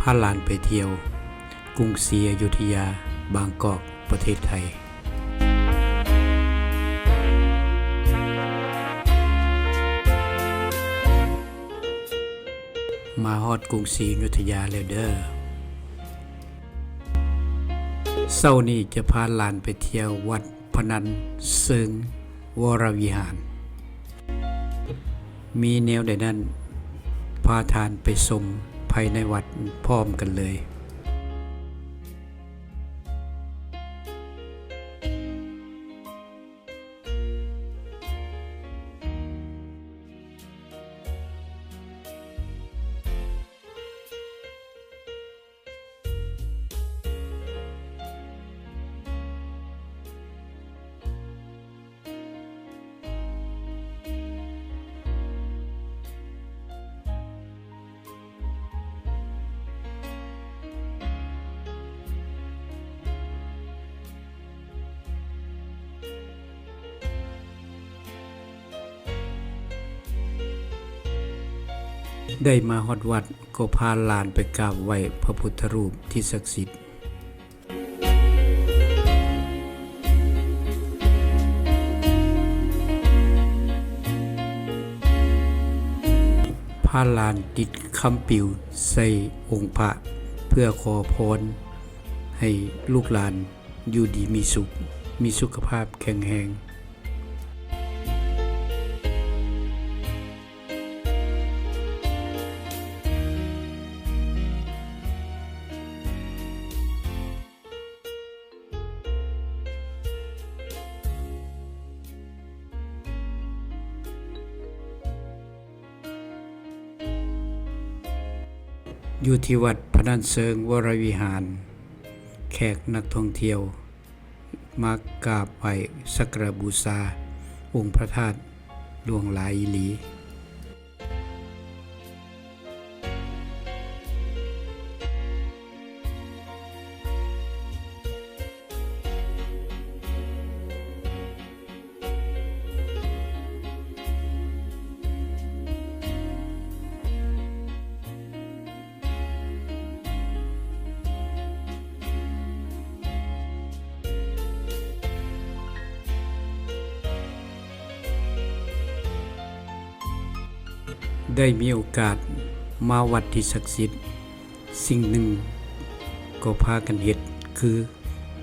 ພາຫຼານໄປທ່ຽວກຸງສີອະຍຸດທະຍາ, ບາງກອກ, ປະເທດໄທ. ມາຮອດກຸງສີອະຍຸດທະຍາແລ້ວເດີ້. ເຊົ້ານີ້ຈະພາຫຼານໄປທ່ຽວວັດພະນັນເຊີງ ວໍລະວິຫານ. ມີແນວໃດນັ້ນ, ພາທ່ານໄປຊົມພາຍໃນວັດພ້ອມກັນເລີຍ. ໄດ້ມາຮອດວັດ ກໍພາຫຼານໄປກາບໄຫວ້ພະພຸດທະຮູບທີ່ສັກສິດ. ພາຫຼານຕິດຄຳປິວໃສ່ອົງພະ ເພື່ອຂໍພອນໃຫ້ລູກຫຼານຢູ່ດີມີສຸກ, ມີສຸຂະພາບແຂງແຮງ. ຢູ່ທີ່ວັດພະນັນເຊີງ ວໍລະວິຫານ, ແຂກນັກທ່ອງທ່ຽວ ມາກາບໄຫວ້ສັກກາລະບູຊາອົງພະທາດຫຼວງຫຼາຍອີ່ຫຼີ. ໄດ້ມີໂອກາດມາວັດທີ່ສັກສິດ, ສິ່ງໜຶ່ງກໍພາກັນເຮັດ ຄື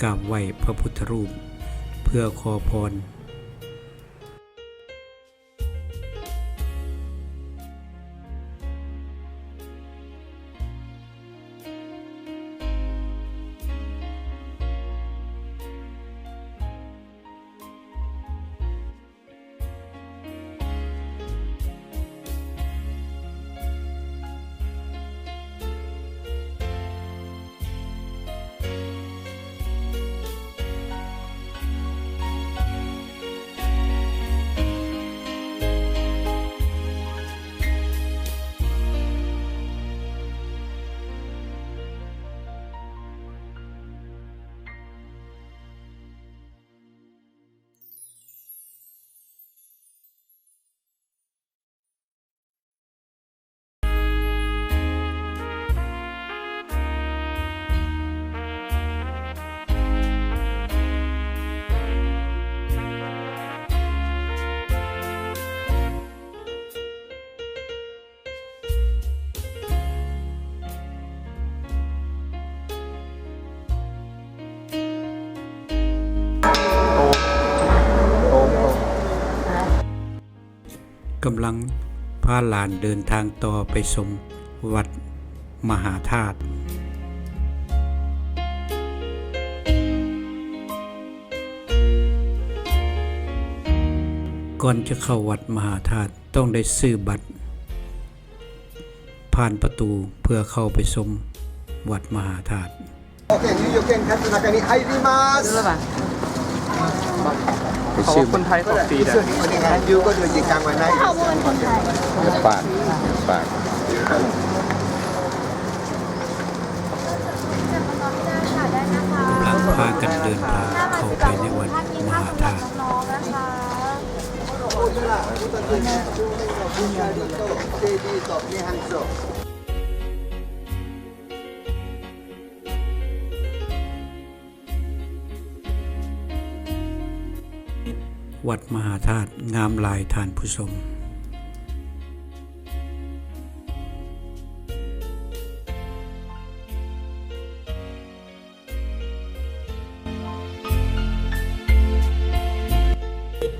ກາບໄຫວ້ພະພຸດທະຮູບເພື່ອຂໍພອນ. ກຳລັງພາຫຼານເດີນທາງຕໍ່ໄປຊົມວັດມະຫາທາດ. ກ່ອນຈະເຂົ້າວັດມະຫາທາດ ຕ້ອງໄດ້ຊື້ບັດຜ່ານປະຕູເພື່ອເຂົ້າໄປຊົມວັດມະຫາທາດ. ໂອເຄ 入場券カードの中に入ります。 ເຂົາວ່າຄົນໄທເຂົ້າຟຣີເດ້. ປາກ ປາກ ກຳລັງພາກັນເດີນທາງເຂົ້າໄປໃນວັດມະຫາທາດ. ເຈດີ ສອງ ເຈດີ ສອງ ເຈດີ ສອງ ເຈດີ ສອງ. ວັດມະຫາທາດງາມຫຼາຍທ່ານຜູ້ຊົມ.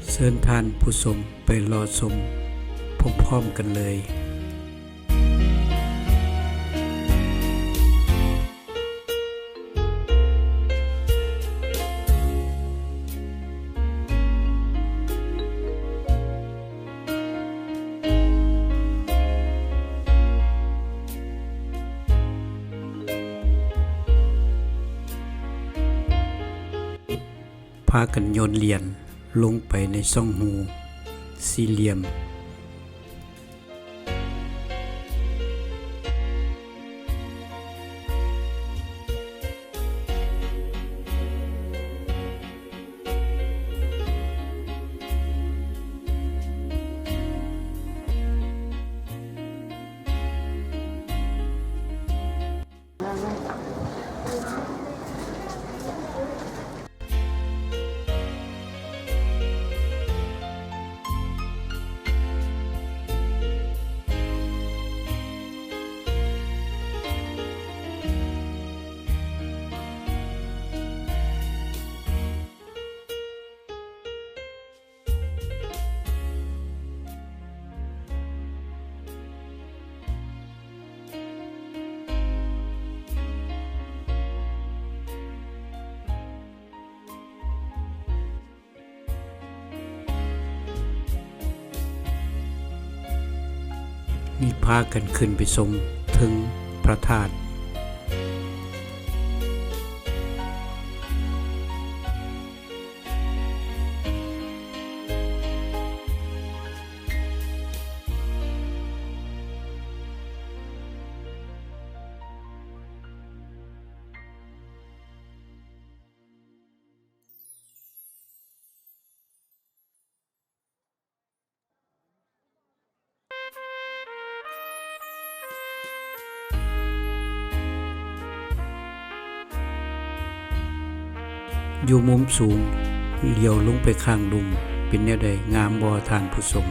ເຊີນທ່ານຜູ້ຊົມໄປເລາະຊົມພ້ອມໆກັນເລີຍ. ພາກັນໂຍນຫຼຽນລົງໄປໃນຊ່ອງຮູສີ່ຫຼ່ຽມ. ນີ້ພາກັນຂຶ້ນໄປຊົມເທິງພະທາດ. ຢູ່ມຸມສູງ ຫຼຽວລົງໄປຂ້າງລຸ່ມ ເປັນແນວໃດ? ງາມບໍ່ທ່ານຜູ້ຊົມ?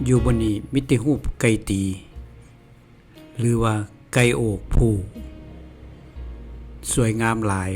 ຢູ່ບ່ອນນີ້ມີແຕ່ຮູບໄກ່ຕີ ຫຼືວ່າໄກ່ໂອກຜູ້ ສວຍງາມຫຼາຍ.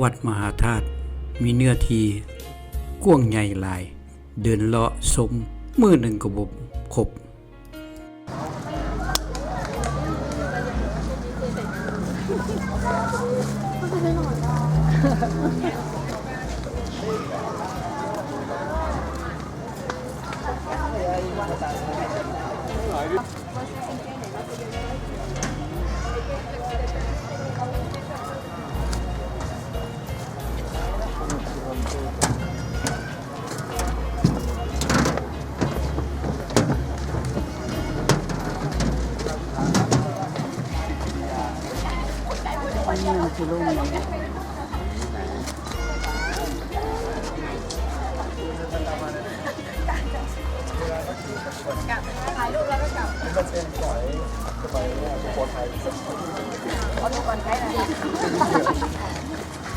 ວັດມະຫາທາດມີເນື້ອທີ່ກວ້າງໃຫຍ່ຫຼາຍ, ເດີນເລາະຊົມມື້ໜຶ່ງກໍບໍ່ຄົບ. ອັນນີ້ມັນຊິລົງ. ถ่ายรูปแล้วก็กลับ นี่มันเป็นสมัย สมัยสุโขทัย เอาดูก่อนใครนะ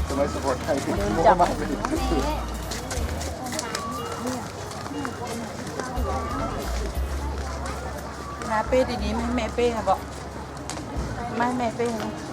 สมัยสุโขทัย ມາເປ້ດີໆ ມາໃຫ້ແມ່ເປ້ໃຫ້ບໍ ມາໃຫ້ແມ່ເປ້ໃຫ້ ເປ້.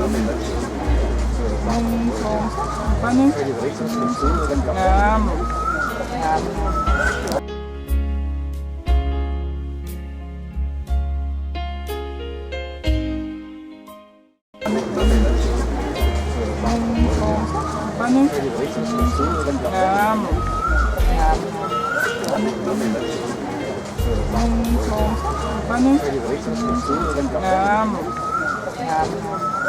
ໜຶ່ງ ສອງ ສາມ ໜຶ່ງ ງາມ ງາມ ງາມ. ໜຶ່ງ ສອງ ສາມ ໜຶ່ງ ງາມ ງາມ. ໜຶ່ງ ສອງ ສາມ ໜຶ່ງ ງາມ ງາມ.